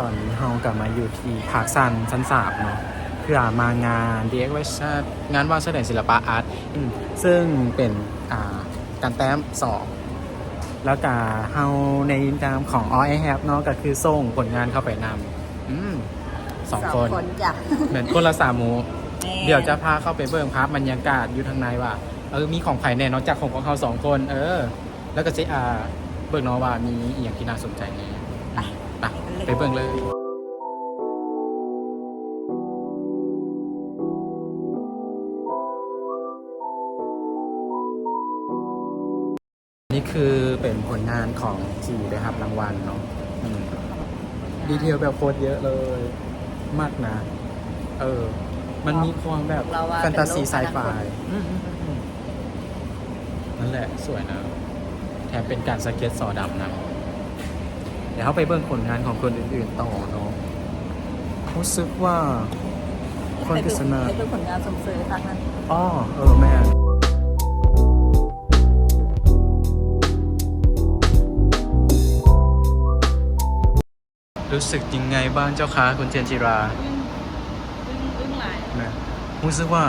ຕອນນີ້ເຮົາກໍມາຢູ່ທີ່ພາກຊັນ ຊັ້ນສາມເນາະ ເພື່ອມາງານ The Exhibition ງານວາງສະແດງສິລະປະອາດ ອືມ ເຊິ່ງເປັນ ອ່າ ການແຕ້ມສອງ ແລ້ວກະເຮົາໃນນາມຂອງ All I Have ເນາະ ກໍຄືສົ່ງຜົນງານເຂົ້າໄປນຳ ອືມ ສອງຄົນ ສອງຄົນຈ້ະ ແມ່ນ ຄົນລະສາມຮູບ ແມ່ນ ດຽວຈະພາເຂົ້າໄປເບິ່ງພາບບັນຍາກາດຢູ່ທາງໃນວ່າ ເອີ ມີຂອງໃຜແດ່ ນອກຈາກຂອງພວກເຮົາສອງຄົນ ເອີ ແລ້ວກໍຊິ ອ່າ ເບິ່ງເນາະວ່າມີອີ່ຫຍັງທີ່ໜ້າສົນໃຈແດ່. ໄປ ໄປ ໄປເບິ່ງເລີຍ. ນີ້ຄືເປັນຜົນງານຂອງທີ່ໄດ້ຮັບລາງວັນເນາະ. ອືມ ດີເທວແບບໂຄດເຍອະເລີຍ. ມັກນະ. ເອີ ມັນມີຄວາມແບບແຟນຕາຊີໄຊໄຟ. ອືມໆໆໆ ນັ້ນແຫຼະ ສວຍນະ ແຖມເປັນການສະເກັດສໍດຳນຳ. ດຽວເຮົາໄປເບິ່ງຜົນງານຂອງຄົນອື່ນໆຕໍ່ເນາະ. ຮູ້ສຶກວ່າ ຄວນໂຄສະນາ ໄປເບິ່ງ ໄປເບິ່ງຜົນງານຊົມເຊີຍພາກນັ້ນ. ອໍ ເອີ ແມ່ນ. ຮູ້ສຶກຍັງໄງບ້າງເຈົ້າຄະ ຄຸນເຈນຈິລາ? ອຶ້ງ ອຶ້ງ ອຶ້ງຫຼາຍ ແມ່ນ ຮູ້ສຶກວ່າ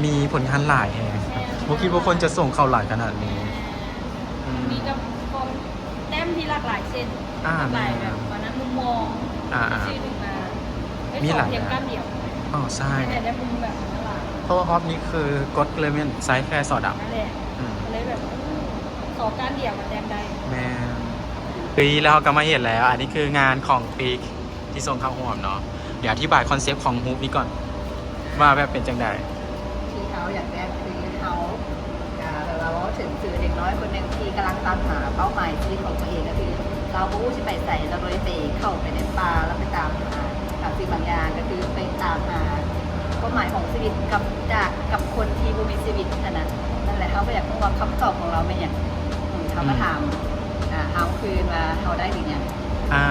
ມີຜົນງານຫຼາຍແຮງ. ແມ່ນ ບໍ່ຄິດວ່າຄົນຈະສົ່ງເຂົ້າຫຼາຍຂະໜາດນີ້. ແມ່ນ ອືມ ມີກັບຄວາມແຕ້ມທີ່ຫຼາກຫຼາຍເຊັ່ນ ອ່າ ຫຼາກຫຼາຍແບບ ແມ່ນ ວ່ານັ້ນ ມຸມມອງ ອ່າໆ ຊື່ໜຶ່ງມາ ມີຫຼາຍ ສອງເທມກ້ານດຽວ. ອໍ ໃຊ່ ແຕ່ໄດ້ມຸມແບບນັ້ນຫຼາຍ ເພາະວ່າຮອບນີ້ຄືກົດເລີຍແມ່ນໃຊ້ແຄ່ສໍດຳ. ນັ້ນແຫຼະ ອືມ ກໍເລີຍແບບ ໂອ້ ຂໍກ້ານດຽວກໍແຕ້ມໄດ້. ແມ່ນ ປີແລ້ວເຮົາກໍມາເຫັນແລ້ວ ອັນນີ້ຄືງານຂອງປີກທີ່ສົ່ງເຂົ້າຮ່ວມເນາະ. ດຽວອະທິບາຍຄອນເຊັບຂອງຮູບນີ້ກ່ອນ ວ່າແບບເປັນຈັ່ງໃດ? ທີ່ເຮົາຢາກແຈ້ງຄືເຮົາ ກະແບບວ່າເວົ້າເຖິງ ຄືເດັກນ້ອຍຄົນໜຶ່ງທີ່ກຳລັງຕາມຫາເປົ້າໝາຍຊີວິດຂອງຕົວເອງ ກໍຄືລາວບໍ່ຮູ້ຊິໄປໃສ ລາວກໍເລີຍໄປ ເຂົ້າໄປໃນປ່າ ລາວໄປຕາມຫາບາງສິ່ງບາງຢ່າງ ກໍຄືໄປຕາມຫາຄວາມໝາຍຂອງຊີວິດກັບ ຈາກ ກັບຄົນທີ່ບໍ່ມີຊີວິດຫັ້ນນະ. ນັ້ນແຫຼະ ເຮົາກໍຢາກຮູ້ວ່າຄຳຕອບຂອງລາວແມ່ນຫຍັງ. ອືມ ເຮົາກໍຖາມ ອືມ ອາ ເຮົາຄືນວ່າເຮົາໄດ້ຫຼືຍັງ. ອາ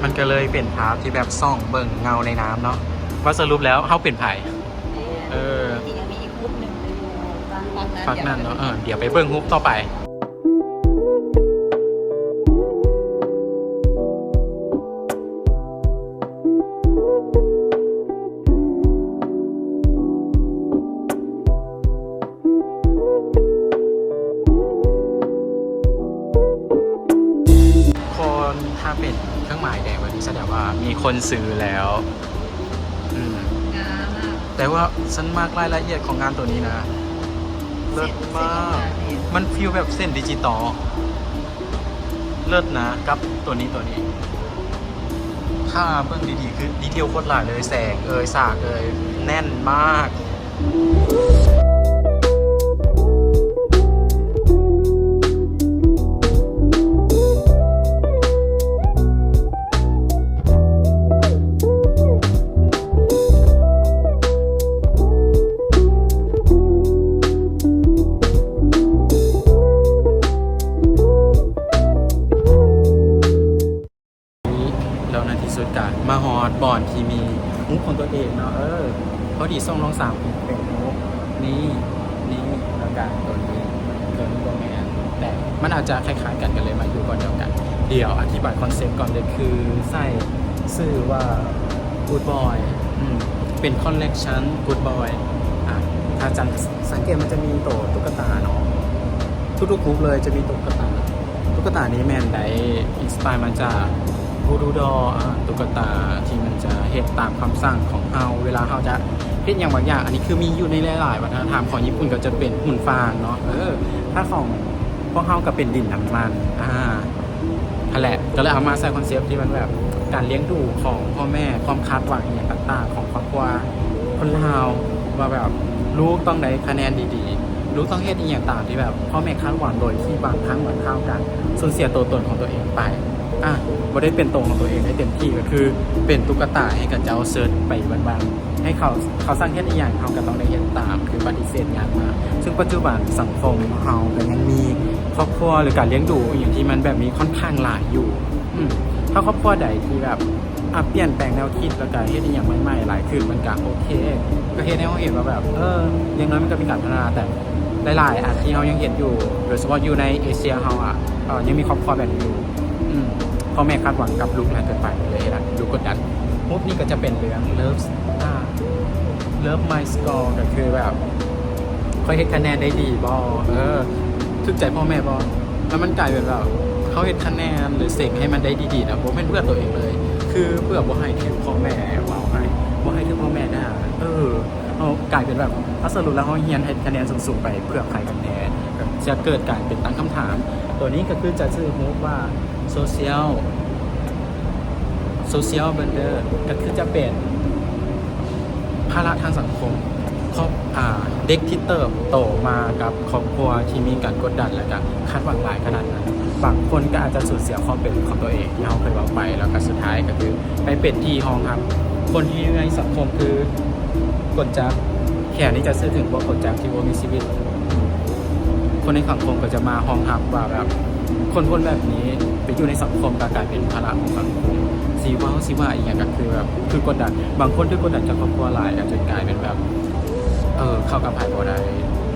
ມັນກໍເລີຍເປັນພາບທີ່ແບບສ່ອງເບິ່ງເງົາໃນນ້ຳເນາະ ວ່າສະຫຼຸບແລ້ວເຮົາເປັນໃຜ. ແມ່ນ ເອີ ທີ່ຍັງມີອີກຮູບໜຶ່ງຢູ່ ຝັ່ງ ຝັ່ງນັ້ນ ເອີ ດຽວໄປເບິ່ງຮູບຕໍ່ໄປ. ຄົນ ຖ້າເປັນເຄື່ອງໝາຍແດງແບບນີ້ ສະແດງວ່າມີຄົນຊື້ແລ້ວ. ອືມ ງາມມາກ ແຕ່ວ່າຊັ້ນມັກລາຍລະອຽດຂອງງານໂຕນີ້ນະ ເລີດມາກ. ເສັ້ນ ເສັ້ນງາມແຮງ ມັນຟີລແບບເສັ້ນດິຈິຕອລ ເລີດນະ ກັບໂຕນີ້ ໂຕນີ້ ຖ້າເບິ່ງດີໆ ຄືດີເທວໂຄດຫຼາຍເລີຍ ແສງເອີຍ ສາກເອີຍ ແໜ້ນມາກ. ແລ້ວໃນທີ່ສຸດກະມາຮອດບ່ອນທີ່ມີຮູບຂອງຕົວເອງເນາະ. ເອີ ພໍດີສົ່ງລົງສາມເປັນຮູບນີ້ ນີ້ ແລ້ວກະໂຕນີ້ ໂຕນີ້ບໍ່ແມ່ນ ແຕ່ມັນອາດຈະຄ້າຍໆກັນ ກໍເລີຍມາຢູ່ບ່ອນດຽວກັນ. ດຽວອະທິບາຍຄອນເຊັບກ່ອນເລີຍ ຄືໃສ່ຊື່ວ່າ Good Boy ອືມ ເປັນ collection Good Boy. ອາ ຖ້າຈະ ສັງເກດມັນຈະມີໂຕຕຸກກະຕາເນາະ ທຸກໆຮູບເລີຍຈະມີຕຸກກະຕາ. ຕຸກກະຕານີ້ແມ່ນໄດ້ inspire ມາຈາກ Voodoo Doll ອາ ຕຸກກະຕາທີ່ມັນຈະເຮັດຕາມຄຳສັ່ງຂອງເຮົາ ເວລາເຮົາຈະເຮັດຫຍັງບາງຢ່າງ. ອັນນີ້ຄືມີຢູ່ໃນຫຼາຍໆວັດທະນະທຳຂອງຍີ່ປຸ່ນ ກໍຈະເປັນຫຸ່ນຟາງເນາະ. ເອີ ຖ້າຂອງພວກເຮົາກໍເປັນດິນນ້ຳມັນ ອາ ຫັ້ນແຫຼະ ກໍເລີຍເອົາມາໃສ່ຄອນເຊັບທີ່ມັນແບບການລ້ຽງດູຂອງພໍ່ແມ່ ຄວາມຄາດຫວັງອີ່ຫຍັງຕ່າງໆຂອງຄອບຄົວຄົນລາວ ວ່າແບບລູກຕ້ອງໄດ້ຄະແນນດີໆ ລູກຕ້ອງເຮັດອີ່ຫຍັງຕາມທີ່ແບບພໍ່ແມ່ຄາດຫວັງ ໂດຍທີ່ບາງຄັ້ງບາງຄາວກໍສູນເສຍຕົວຕົນຂອງຕົວເອງໄປ ອາ ບໍ່ໄດ້ເປັນໂຕຂອງຕົວເອງໄດ້ເຕັມທີ່ ກໍຄືເປັນຕຸກກະຕາໃຫ້ເຂົາເຈົ້າເຊີດໄປວັນໆ ໃຫ້ເຂົາ ເຂົາສັ່ງເຮັດອີ່ຫຍັງ ເຮົາກໍຕ້ອງໄດ້ເຮັດຕາມ ຄືປະຕິເສດຍາກມາກ. ເຊິ່ງປັດຈຸບັນສັງຄົມເຮົາກໍຍັງມີຄອບຄົວ ຫຼື ການລ້ຽງດູອີ່ຫຍັງທີ່ມັນແບບມີຄ່ອນຂ້າງຫຼາຍຢູ່. ອືມ ຖ້າຄອບຄົວໃດທີ່ແບບ ອາ ປ່ຽນແປງແນວຄິດ ແລ້ວກະເຮັດອີ່ຫຍັງໃໝ່ໆຫຼາຍຂຶ້ນ ມັນກະໂອເຄ ກະເຮັດໃຫ້ເຮົາເຫັນວ່າແບບ ເອີ ຢ່າງໜ້ອຍມັນກະມີການພັດທະນາ. ແຕ່ຫຼາຍໆ ອາ ທີ່ເຮົາຍັງເຫັນຢູ່ ໂດຍສະເພາະຢູ່ໃນເອເຊຍເຮົາອະ ເອີ ຍັງມີຄອບຄົວແບບນີ້ຢູ່. ອືມ ພໍ່ແມ່ຄາດຫວັງກັບລູກຫຼາຍເກີນໄປເລີຍເຮັດໃຫ້ ນີ້ກໍຈະເປັນເລື່ອງ Love ອ່າ Love My Score ກໍຄືແບບ ຂ້ອຍເຮັດຄະແນນໄດ້ດີບໍ່ ເອີ ຖືກໃຈພໍ່ແມ່ບໍ່ ແລ້ວມັນກາຍເປັນແບບ ເຮົາເຮັດຄະແນນ ຫຼື ເສັງໃຫ້ມັນໄດ້ດີໆນະ ບໍ່ແມ່ນເພື່ອຕົວເອງເລີຍ ຄືເພື່ອບໍ່ໃຫ້ຖືກພໍ່ແມ່ເວົ້າໃຫ້ ບໍ່ໃຫ້ຖືກພໍ່ແມ່ດ່າ ເອີ ເຮົາກາຍເປັນແບບ ເຮົາສະຫຼຸບແລ້ວເຮົາຮຽນເຮັດຄະແນນສູງໆໄປເພື່ອໃຜກັນແທ້ ກໍຈະເກີດການເປັນຕັ້ງຄຳຖາມ. ໂຕນີ້ກໍຄືຈະຊື່ຮູບວ່າ Social Social Burden ກໍຄືຈະເປັນພາລະທາງສັງຄົມ ຄອບ ອ່າ ເດັກທີ່ເຕີບໂຕມາກັບຄອບຄົວທີ່ມີການກົດດັນ ແລະກະຄາດຫວັງຫຼາຍຂະໜາດນັ້ນ ບາງຄົນກໍອາດຈະສູນເສຍຄວາມເປັນຂອງຕົວເອງທີ່ເຮົາເຄີຍເວົ້າໄປ ແລ້ວກໍສຸດທ້າຍກໍຄືໄປເປັນທີ່ຮອງຮັບຄົນທີ່ຢູ່ໃນສັງຄົມ ຄືກົດຈັກ ແຂນນີ້ຈະສື່ເຖິງພວກຄົນຈັກທີ່ບໍ່ມີຊີວິດ ຄົນໃນສັງຄົມກໍຈະມາຮອງຮັບວ່າແບບ ຄົນໆແບບນີ້ໄປຢູ່ໃນສັງຄົມກໍກາຍເປັນພາລະຂອງສັງຄົມ ຊິເວົ້າຊິວ່າອີ່ຫຍັງກໍຄືແບບ ຖືກກົດດັນ ບາງຄົນຖືກກົດດັນຈາກຄອບຄົວຫຼາຍ ກໍຈົນກາຍເປັນແບບ ເອີ ເຂົ້າກັບໃຜບໍ່ໄດ້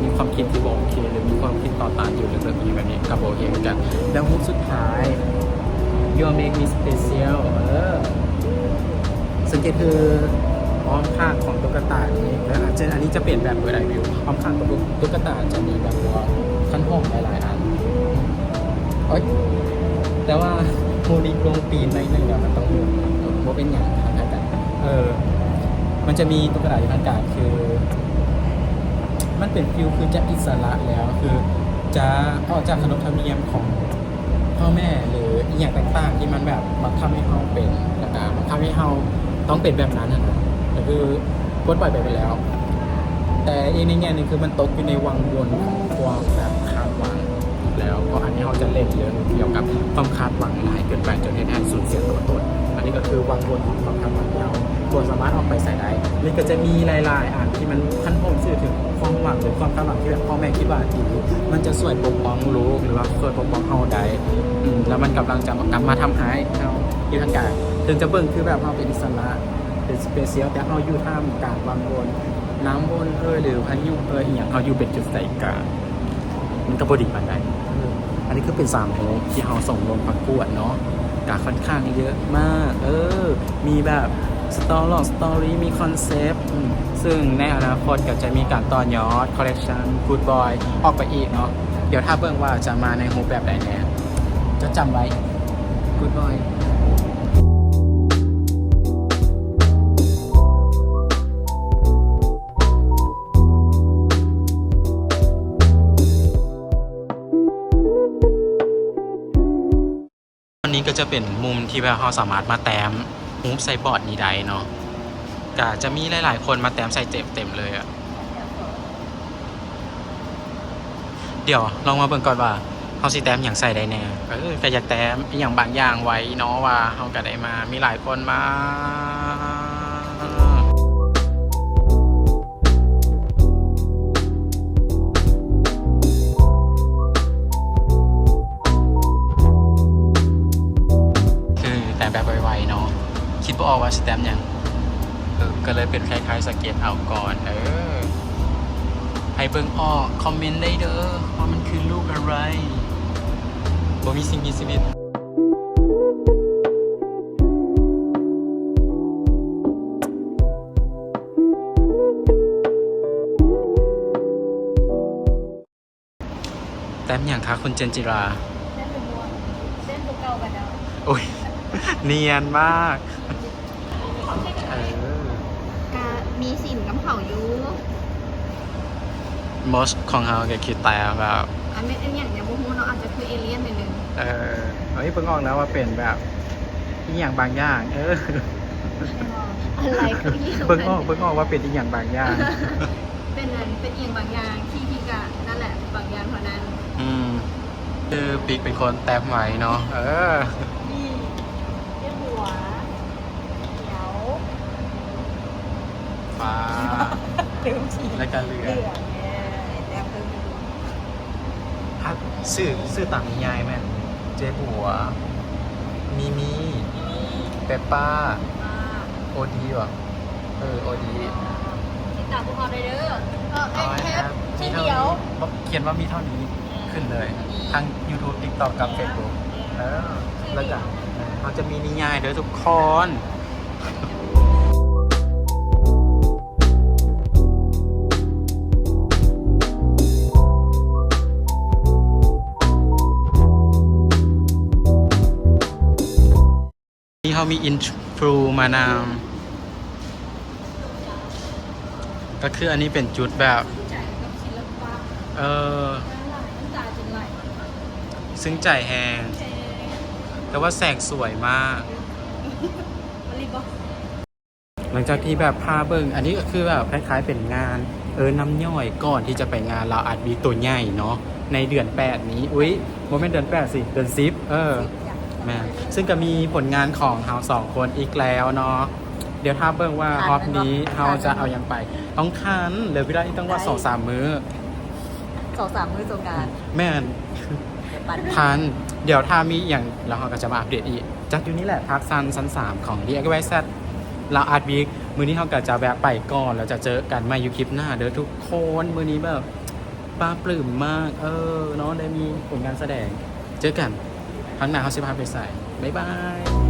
ມີຄວາມຄິດທີ່ບໍ່ໂອເຄ ຫຼື ມີຄວາມຄິດຕໍ່ຕ້ານຢູ່ເລິກໆ ອີ່ຫຍັງແບບນີ້ ກໍບໍ່ໂອເຄຄືກັນ. ແລ້ວຮູບສຸດທ້າຍ You Make Me Special ເອີ ສັງເກດຄືອ້ອມຂ້າງຂອງຕຸກກະຕານີ້ ແລະ ອາດຈະ ອັນນີ້ຈະເປັນແບບ Bird Eye View ອ້ອມຂ້າງຂອງຕຸກ ຕຸກກະຕາຈະມີແບບວ່າຄັນຫອມຫຼາຍໆອັນ ໂອຍ ແຕ່ວ່າມູລິກລົງຕີນໜ້ອຍໜຶ່ງ ແລ້ວມັນຕ້ອງ ບໍ່ເປັນຫຍັງ ທາງການ ເອີ ມັນຈະມີຕຸກກະຕາຢູ່ທາງການ ຄື ມັນເປັນຟີວຄືຈະອິດສະຫຼະແລ້ວ ຄືຈະອອກຈາກຂະໜົບທຳນຽມຂອງ ພໍ່ແມ່ ຫຼື ອີ່ຫຍັງຕ່າງໆ ທີ່ມັນແບບບັງຄັບໃຫ້ເຮົາເປັນ ແລ້ວກະບັງຄັບໃຫ້ເຮົາຕ້ອງເປັນແບບນັ້ນຫັ້ນນະ ກໍຄືປົດປ່ອຍໄປໝົດແລ້ວ. ແຕ່ອີກໃນແງ່ໜຶ່ງ ຄືມັນຕົກຢູ່ໃນວັງວົນຂອງຄວາມແບບຄາດຫວັງ ແລ້ວກໍອັນນີ້ເຮົາຈະເຫຼັ້ນເລື່ອງກ່ຽວກັບຄວາມຄາດຫວັງຫຼາຍເກີນໄປ ຈົນເຮັດໃຫ້ສູນເສຍຕົວຕົນ. ອັນນີ້ກໍຄືວັງວົນຂອງຄວາມຄາດຫວັງທີ່ເຮົາບໍ່ສາມາດອອກໄປໃສໄດ້. ມັນກໍຈະມີຫຼາຍໆອັນທີ່ມັນຄັນເຮົາສື່ເຖິງຄວາມຫວັງ ຫຼື ຄວາມຄາດຫວັງທີ່ແບບພໍ່ແມ່ຄິດວ່າດີ ມັນຈະຊ່ວຍປົກປ້ອງລູກ ຫຼືວ່າຊ່ວຍປົກປ້ອງເຮົາໄດ້ ອືມ ແລ້ວມັນກຳລັງຈະກັບມາທຳຮ້າຍເຮົາຢູ່ທາງການ. ເຖິງຈະເບິ່ງຄືແບບເຮົາເປັນອິດສະຫຼະ ເປັນ special ແຕ່ເຮົາຢູ່ທ່າມກາງວັງວົນ ນ້ຳວົນເອີຍ ຫຼື ພາຍຸເອີຍ ອີ່ຫຍັງ ເຮົາຢູ່ເປັນຈຸດໃຈກາງ ມັນກໍບໍ່ດີປານໃດ. ເອີ ອັນນີ້ຄືເປັນສາມຮູບທີ່ເຮົາສົ່ງລົງປະກວດເນາະ ກະຄ່ອນຂ້າງເຍອະມາກ ເອີ ມີແບບ ສະຕໍລອກ ສະຕໍຣີ ມີຄອນເຊັບ ອືມ ຊຶ່ງໃນອະນາຄົດກໍຈະມີການຕໍ່ຍອດ collection Good Boy ອອກໄປອີກເນາະ. ດຽວຖ້າເບິ່ງວ່າຈະມາໃນຮູບແບບໃດແດ່. ຈະຈຳໄວ້ Good Boy. ອັນນີ້ກໍຈະເປັນມຸມທີ່ແບບເຮົາສາມາດມາແຕ້ມຮູບໃສ່ບອດນີ້ໄດ້ເນາະ ກະຈະມີຫຼາຍໆຄົນມາແຕ້ມໃສ່ເຕັມເຕັມເລີຍອະ. ດຽວລອງມາເບິ່ງກ່ອນວ່າເຮົາຊິແຕ້ມຫຍັງໃສ່ໄດ້ແດ່. ເອີ ກໍຢາກແຕ້ມອີ່ຫຍັງບາງຢ່າງໄວ້ເນາະ ວ່າເຮົາກໍໄດ້ມາ ມີຫຼາຍຄົນມາ. ຄືແຕ້ມແບບໄວໆເນາະ ຄິດບໍ່ອອກວ່າຊິແຕ້ມຫຍັງ ເອີ ກໍເລີຍເປັນຄ້າຍໆສະເກັດເອົາກ່ອນ. ເອີ ໃຜເບິ່ງອອກຄອມເມັນໄດ້ເດີ ວ່າມັນຄືຮູບອະໄລ ບໍ່ມີສິ່ງມີຊີວິດ. ແຕ້ມຫຍັງຄະ ຄຸນເຈນຈິລາ? ແຕ້ມໝວກ ແຕ້ມຕົວເກົ່າກໍໄດ້. ໂອ້ຍ ນຽນມາກ. ເອີ ກະມີສິນກັບເຂົາຢູ່. ມອສຂອງເຮົາກໍຄິດແຕ້ມແບບ ອັນແມ່ນອີ່ຫຍັງຍັງບໍ່ຮູ້ເນາະ ອາດຈະຄືເອລຽນໜ້ອຍໜຶ່ງ. ເອີ ເອີຍ ເບິ່ງອອກແລ້ວວ່າເປັນແບບ ອີ່ຫຍັງບາງຢ່າງ. ເອີ ອະໄລຄືອີ່ຫຍັງ ເບິ່ງອອກ ເບິ່ງອອກວ່າເປັນອີ່ຫຍັງບາງຢ່າງ. ເປັນອັນ ເປັນອີ່ຫຍັງບາງຢ່າງ ທີ່ ທີ່ກະນັ້ນແຫຼະ ບາງຢ່າງເທົ່ານັ້ນ. ອືມ ຄືປິກເປັນຄົນແຕ້ມໄວ້ເນາະ. ເອີ ນີ້ ເປັນຫົວຂຽວ ຟ້າ ເລີ່ມສີ ແລ້ວກະເຫຼືອງ ເຫຼືອງ ເອີ ແຕ້ມເພີ່ມອີກ. ຫາກຊື່ ຊື່ຕາມນິຍາຍແມ່ນ ເຈບົວ ມີມີ ເປປປາ ເປປປາ ໂອດີຫວາ? ເອີ ໂອດີ ຕິດຕາມພວກເຮົາໄດ້ເດີ. ເອີ ແອັດ ມີເທົ່ານີ້ ຂຽນວ່າມີເທົ່ານີ້ ອືມ ຂຶ້ນເລີຍ ເທົ່ານີ້ ທັງຢູທູບ ຕິກຕັອກ ກັບເຟສບຸກ. ເອີ ແລ້ວກະ ເອີ ເຮົາຈະມີນິຍາຍເດີທຸກຄົນ. ນີ້ເຮົາມີອິນຟລູມານຳ ກໍຄືອັນນີ້ເປັນຈຸດແບບ ເອີ ຊຶ່ງໃຈແຮງ ແຕ່ວ່າແສງສວຍມາກ. ຫຼັງຈາກທີ່ແບບພາເບິ່ງ ອັນນີ້ກໍຄືແບບຄ້າຍໆເປັນງານ ເອີ ນ້ຳຍ່ອຍ ກ່ອນທີ່ຈະໄປງານລາວອາດວີກໂຕໃຫຍ່ເນາະ ໃນເດືອນແປດນີ້ ອຸ້ຍ ບໍ່ແມ່ນເດືອນແປດຊິ ເດືອນສິບ ເອີ ແມ່ນ ຊຶ່ງກໍມີຜົນງານຂອງເຮົາສອງຄົນອີກແລ້ວເນາະ. ດຽວຖ້າເບິ່ງວ່າຮອບນີ້ເຮົາຈະເອົາຫຍັງໄປ. ຕ້ອງຄັນ ເຫຼືອເວລາອີກຕັ້ງວ່າສອງສາມມື້ ສອງສາມມື້ຈະງານ ແມ່ນ ຄັນ ດຽວຖ້າມີອີ່ຫຍັງ ແລ້ວເຮົາກໍຈະມາອັບເດດອີກ. ຈັດຢູ່ນີ້ແຫຼະ ພາກຊັ້ນຊັ້ນສາມຂອງ ດີເອັກແອລວາຍແຊັດ ລາວອາດວີກ. ມື້ນີ້ເຮົາກໍຈະແວະໄປກ່ອນ ແລ້ວຈະເຈີກັນໃໝ່ຢູ່ຄລິບໜ້າເດີທຸກຄົນ. ມື້ນີ້ແບບປາບປຶ້ມມາກ ເອີ ເນາະ ໄດ້ມີຜົນງານສະແດງ. ເຈີກັນ ຄັ້ງໜ້າເຮົາຊິພາໄປໃສ. ບາຍບາຍ.